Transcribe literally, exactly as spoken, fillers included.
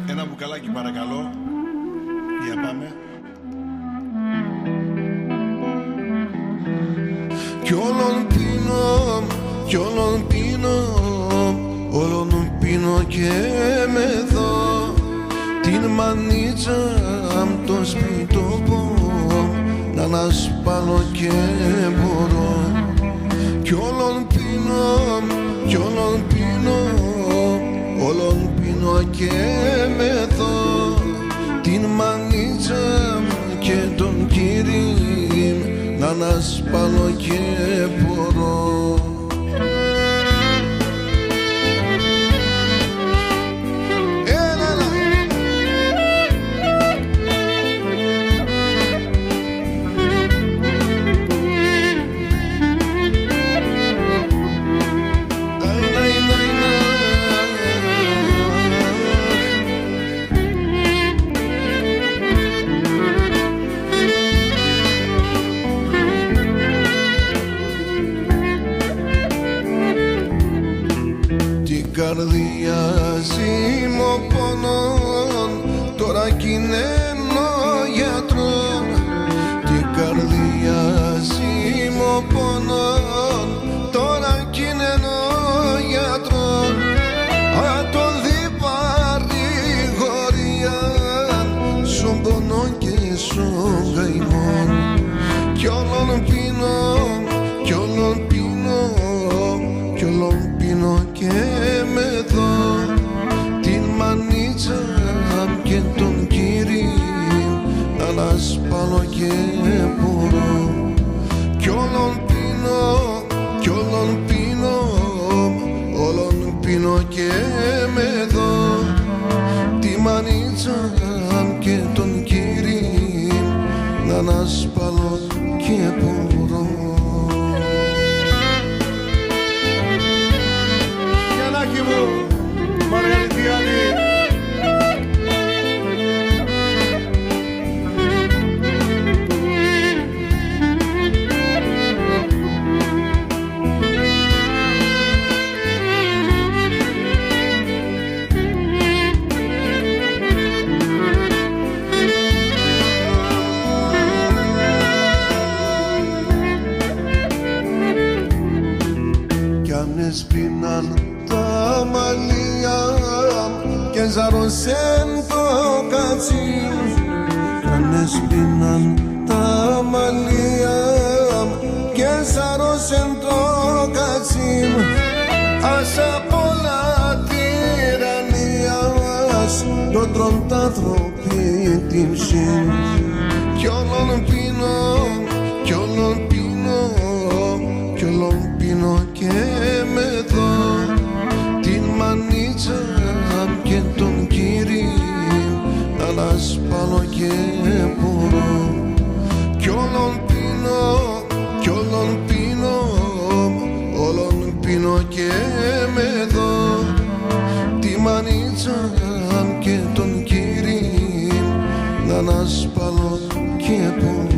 Ένα μπουκαλάκι, παρακαλώ. Για πάμε. Κι όλον πίνω, κι όλον πίνω, όλον πίνω και μεθώ. Την μανίτσα μ' το σπιτόπο μ' ν' ανασπάλλω 'κ' επορώ. Κι όλον πίνω, κι όλον πίνω, όλον πίνω και μεθώ. Την μανίτσα μ' και τον κύρι μ' ν' ανασπάλλω 'κ' επορώ. Έλα, έλα. Την καρδία ζυμοπόνον, τώρα 'κ' ίνεν ο γιατρόν. Την καρδία ζυμοπόνον, τώρα 'κ' ίνεν ο γιατρόν. Ατ' ον δί' παρηγορίαν, σον πονόν και σον καημόν. Κι όλον πίνω, κι όλον πίνω, κι όλον πίνω και μεθώ. Την μανίτσα μ' και τον κύρι μ' ν' ανασπάλλω 'κ' επορώ. Κι όλον πίνω, κι όλον πίνω, όλον πίνω και μεθώ. Τη μανίτσα μ' και τον κύρι μ' ν' ανασπάλλω 'κ' επορώ. Γιαννάκη μου, Μαργαριτιάννη. Κι αν εσπίναν τα μαλλία μ' και ζαρώσεν το κατσί μ', κι αν εσπίναν τα μαλλία μ' και ζαρώσεν το κατσί μ', ας απ' όλα τυραννίας ντο τρών τ' άνθρωπο την ψήν. Κι όλον πίνω, κι όλον πίνω, κι όλον πίνω και μεθώ. Την μανίτσα μ' και τον κύρι μ' ν' ανασπάλλω 'κ' επορώ. Κι όλον πίνω, κι όλον πίνω, όλον πίνω και μεθώ. Τη μανίτσα μ' και τον κύρι μ' ν' ανασπάλλω 'κ' επορώ.